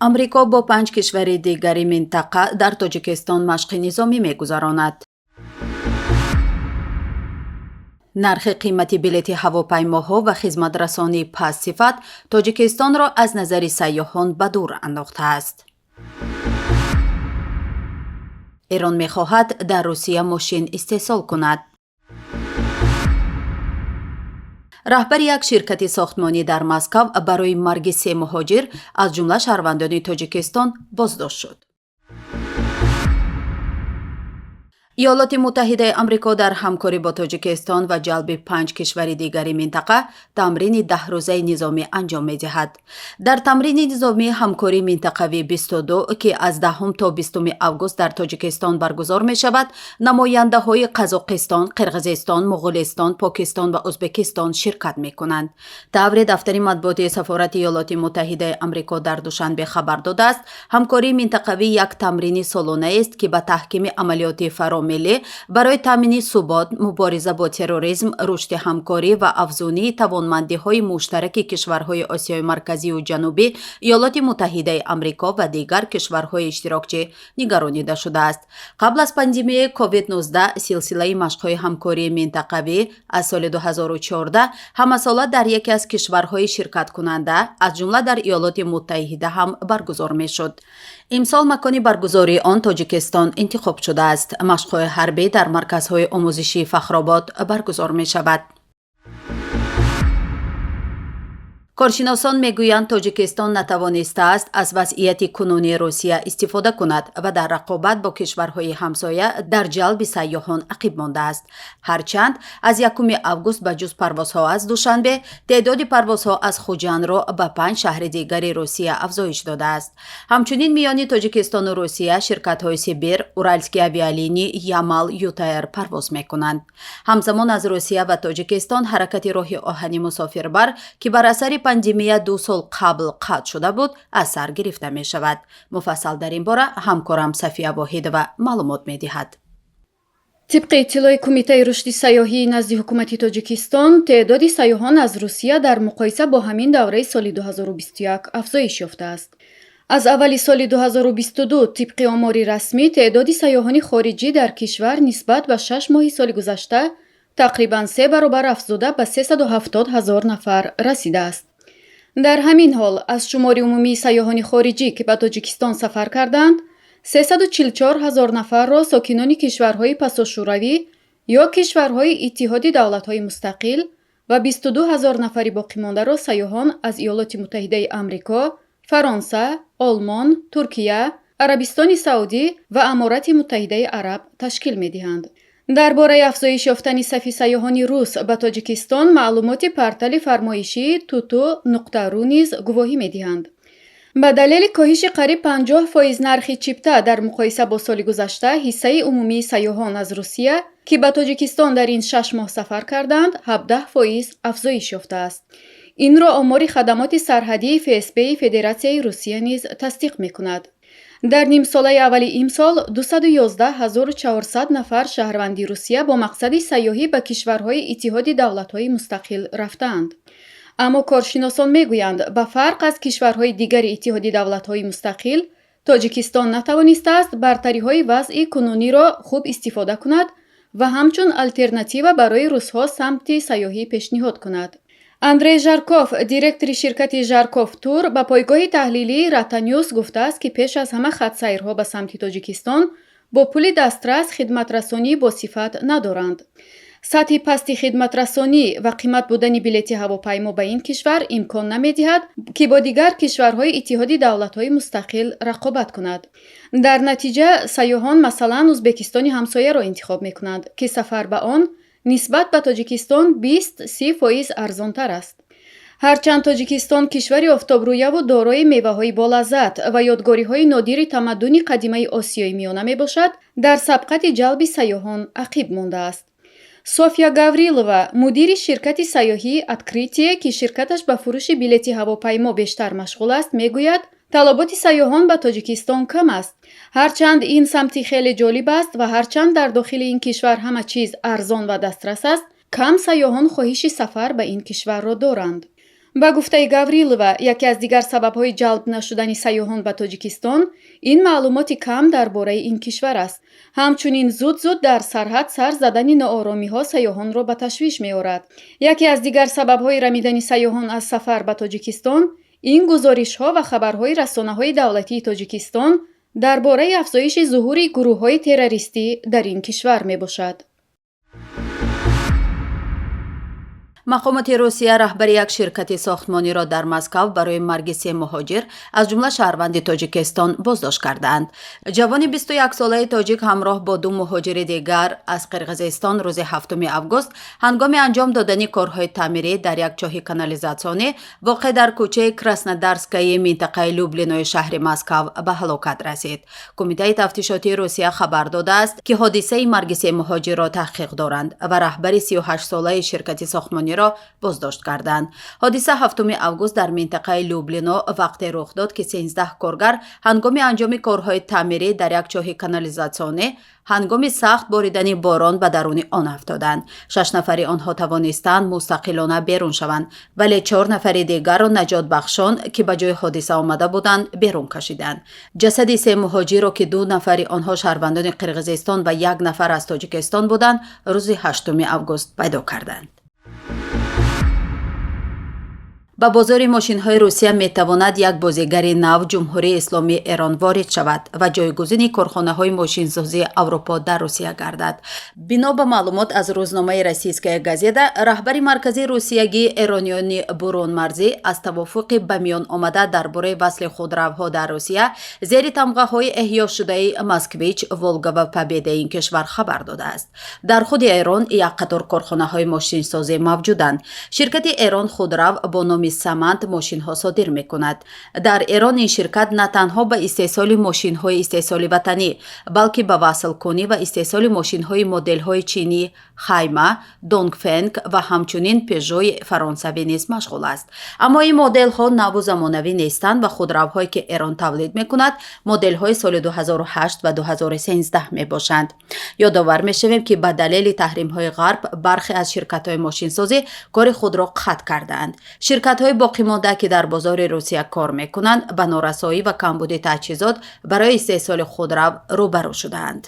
Амрико бо панҷ кишвари дигари минтақа дар Тоҷикистон машқи низомӣ мегузаронад. Нархи қимати билети ҳавопаймоҳо ва хизматрасонии пастсифат Тоҷикистонро аз назари сайёҳон ба дур андохтааст. Эрон мехоҳад дар Русия мошин истеҳсол кунад. Раҳбари як ширкати сохтмонӣ дар Москав барои марги се муҳоҷир, аз ҷумла шаҳрвандони Тоҷикистон, боздошт шуд. Иёлоти Муттаҳидаи Амрико дар ҳамкорӣ бо Тоҷикистон ва ҷалби панҷ кишвари дигари минтақа тамрини 10-рӯзаи низомӣ анҷом медиҳад. Дар тамрини низомии ҳамкории минтақавии 22, ки аз 10 то 20 август дар Тоҷикистон баргузор мешавад, намояндаҳои Қазоқистон, Қирғизистон, Муғулистон, Покистон ва Ӯзбекистон ширкат мекунанд. Тавре дафтари матбуоти Сафорати Иёлоти Муттаҳидаи Амрико дар Душанбе хабар додааст, ҳамкории минтақавӣ як тамрини солонаест, ки ба таҳкими амалиёти фаромиллӣ барои таъмини субот, мубориза бо терроризм, рушди ҳамкорӣ ва афзунии тавонмандиҳои муштараки кишварҳои Осиёи Марказию Ҷанубӣ, Иёлоти Муттаҳидаи Амрико ва дигар кишварҳои иштирокчӣ нигаронида шудааст. Қабл аз пандемияи COVID-19 силсилаи машқҳои ҳамкории минтақавӣ аз соли 2014 ҳамасола дар яке аз кишварҳои ширкаткунанда, аз ҷумла дар Иёлоти Муттаҳида ҳам баргузор мешуд. Имсол макони баргузории он Тоҷикистон интихоб шудааст. Машқҳои ҳарбӣ дар марказҳои омӯзишии Фахробод баргузор мешавад. Коршиносон мегӯянд, Тоҷикистон натавонистааст аз вазъияти кунунии Русия истифода кунад ва дар рақобат бо кишварҳои ҳамсоя дар ҷалби сайёҳон ақиб мондааст. Ҳарчанд аз 1 август ба ҷуз парвозҳо аз Душанбе, теъдоди парвозҳо аз Хуҷандро ба панҷ шаҳри дигари Русия афзоиш додааст. Ҳамчунин миёни Тоҷикистону Русия ширкатҳои Сибир, Уральские авиалинии, Ямал, ЮТР парвоз мекунанд. Ҳамзамон аз Русия ва Тоҷикистон ҳаракати роҳи оҳани мусофирбар, ки бар асари пандемия 2 сол қабл қатъ шуда буд, аз сар гирифта мешавад. Муфассал дар ин бора ҳамкорам Сафия Воҳидова маълумот медиҳад. Тибқи иттилои Кумитаи рушди сайёҳии назди ҳукумати Тоҷикистон, теъдоди сайёҳон аз Русия дар муқоиса бо ҳамин давраи соли 2021 афзоиш ёфтааст. Аз аввали соли 2022 тибқи омори расмӣ теъдоди сайёҳони хориҷӣ дар кишвар нисбат ба 6 моҳи соли гузашта тақрибан се баробар афзуда ба 370 ҳазор нафар расидааст. Дар ҳамин ҳол аз шумори умумии сайёҳони хориҷӣ, ки ба Тоҷикистон сафар карданд, 344 ҳазор нафарро сокинони кишварҳои пасошӯравӣ ё кишварҳои Иттиҳоди давлатҳои мустақил ва 22 ҳазор нафари боқимондаро сайёҳон аз Иёлоти Муттаҳидаи Амрико, Фаронса, Олмон, Туркия, Арабистони Саудӣ ва Аморати Муттаҳидаи Араб ташкил медиҳанд. Дар бораи афзоиш ёфтани сафи сайёҳони рус ба Тоҷикистон маълумоти портали фармоишии туту нуқта ру низ гувоҳӣ медиҳанд. Ба далели коҳиши қариб 50% нархи чипта дар муқоиса бо соли гузашта, ҳиссаи умумии сайёҳон аз Русия, ки ба Тоҷикистон дар ин 6 моҳ сафар карданд, 17% афзоиш ёфтааст. Инро омори хадамоти сарҳадии ФСБи Федератсияи Русия низ тасдиқ мекунад. Дар нимсолаи аввали имсол 211 400 нафар шаҳрванди Русия бо мақсади сайёҳӣ ба кишварҳои Иттиҳоди давлатҳои мустақил рафтаанд. Аммо коршиносон мегӯянд, ба фарқ аз кишварҳои дигари Иттиҳоди давлатҳои мустақил, Тоҷикистон натавонистааст бартариҳои вазъи кунуниро хуб истифода кунад ва ҳамчун алтернатива барои русҳо самти сайёҳӣ пешниҳод кунад. Андрей Жарков, директори ширкати Жарков Тур, ба пойгоҳи таҳлилии Ратанюс гуфтааст, ки пеш аз ҳама хатсайрҳо ба самти Тоҷикистон бо пули дастрас хидматрасонии босифат надоранд. Сатҳи пасти хидматрасонӣ ва қимат будани билети ҳавопаймо ба ин кишвар имкон намедиҳад, ки бо дигар кишварҳои Иттиҳоди давлатҳои мустақил рақобат кунад. Дар натиҷа сайёҳон масалан Ӯзбекистони ҳамсояро интихоб мекунанд, ки сафар ба он нисбат ба Тоҷикистон 20-30% арзонтар аст. Ҳарчанд Тоҷикистон кишвари офтобрӯяву дорои меваҳои болаззат ва ёдгориҳои нодири тамаддуни қадимаи Осиёи Миёна мебошад, дар сабқати ҷалби сайёҳон ақиб мондааст. Софья Гаврилова, мудири ширкати сайёҳии Открытие, ки ширкаташ ба фурӯши билети ҳавопаймо бештар машғул аст, мегӯяд, талаботи сайёҳон ба Тоҷикистон кам аст. Ҳарчанд ин самти хеле ҷолиб аст ва ҳарчанд дар дохили ин кишвар ҳама чиз арзон ва дастрас аст, кам сайёҳон хоҳиши сафар ба ин кишварро доранд. Ба гуфтаи Гаврилова, яке аз дигар сабабҳои ҷалб нашудани сайёҳон ба Тоҷикистон ин маълумоти кам дар бораи ин кишвар аст. Ҳамчунин зуд-зуд дар сарҳад сар задани ноОромиҳо сайёҳонро ба ташвиш меорад. Яке аз дигар сабабҳои рамидани сайёҳон аз сафар ба Тоҷикистон ин гузоришҳо ва хабарҳои расонаҳои давлатии Тоҷикистон дар бораи афзоиши зуҳури гурӯҳҳои террористӣ дар ин кишвар мебошад. Мақомоти Русия раҳбари як ширкати сохтмониро дар Москав барои марги се муҳоҷир, аз ҷумла шаҳрванди Тоҷикистон, боздошт кардаанд. Ҷавони 21-солаи тоҷик ҳамроҳ бо ду муҳоҷири дигар аз Қирғизистон рӯзи 7 август ҳангоми анҷом додани корҳои таъмирӣ дар як чоҳи канализатсионӣ, воқеъ дар кӯчаи Краснодарскаи минтақаи Люблинои шаҳри Москав, ба ҳалокат расид. Кумитаи тафтишотии Русия хабар додааст, ки ҳодисаи марги се муҳоҷирро таҳқиқ доранд ва раҳбари 38-солаи ширкати сохтмониро боздошт карданд. Ҳодиса 7 август дар минтақаи Люблино вақте рух дод, ки 13 коргар ҳангоми анҷоми корҳои таъмирӣ дар як чоҳи канализатсионӣ ҳангоми сахт боридани борон ба даруни он афтоданд. Шаш нафари онҳо тавонистанд мустақилона берун шаванд, вале чор нафари дигарро наҷотбахшон, ки ба ҷои ҳодиса омада буданд, берун кашиданд. Ҷасади се муҳоҷирро, ки ду нафари онҳо шаҳрвандони Қирғизистон ва як нафар аз Тоҷикистон буданд, рӯзи 8 август пайдо карданд. Ба бозори мошинҳои Русия метавонад як бозигари нав, Ҷумҳурии Исломии Эрон, ворид шавад ва ҷойгузини корхонаҳои мошинсозии Аврупо дар Русия гардад. Бино ба маълумот аз рӯзномаи «Российская газета», раҳбари марказии русиягии эрониёни бурунмарзӣ аз тавофуқи ба миён омада дар бораи васли худравҳо дар Русия зери тамғаҳои эҳёшудаи «Москвич», «Волга» ва «Победаи» ин кишвар хабар додааст. Дар худи Эрон як қатор корхонаҳои мошинсозӣ мавҷуданд. Ширкати Эрон Худрав бо номи Саманд мошинҳо содир мекунад. Дар Эрон ин ширкат на танҳо ба истеҳсоли мошинҳои истеҳсоли ватанӣ, балки ба васлкунӣ ва истеҳсоли мошинҳои моделҳои чинӣ Хайма, Донгфенг ва ҳамчунин Пежои фаронсавӣ низ машғул аст. Аммо ин моделҳо наву замонавӣ нестанд ва худравҳое, ки Эрон тавлид мекунад, моделҳои соли 2008 ва 2013 мебошанд. Ёдовар мешавем, ки ба далели таҳримҳои Ғарб бархе аз ширкатҳои мошинсозӣ кори худро қатъ кардаанд. Ширкатҳои боқимонда, ки дар бозори Русия кор мекунанд, ба норасоӣ ва камбуди таҷҳизот барои истеҳсоли худрав рӯбарӯ шудаанд.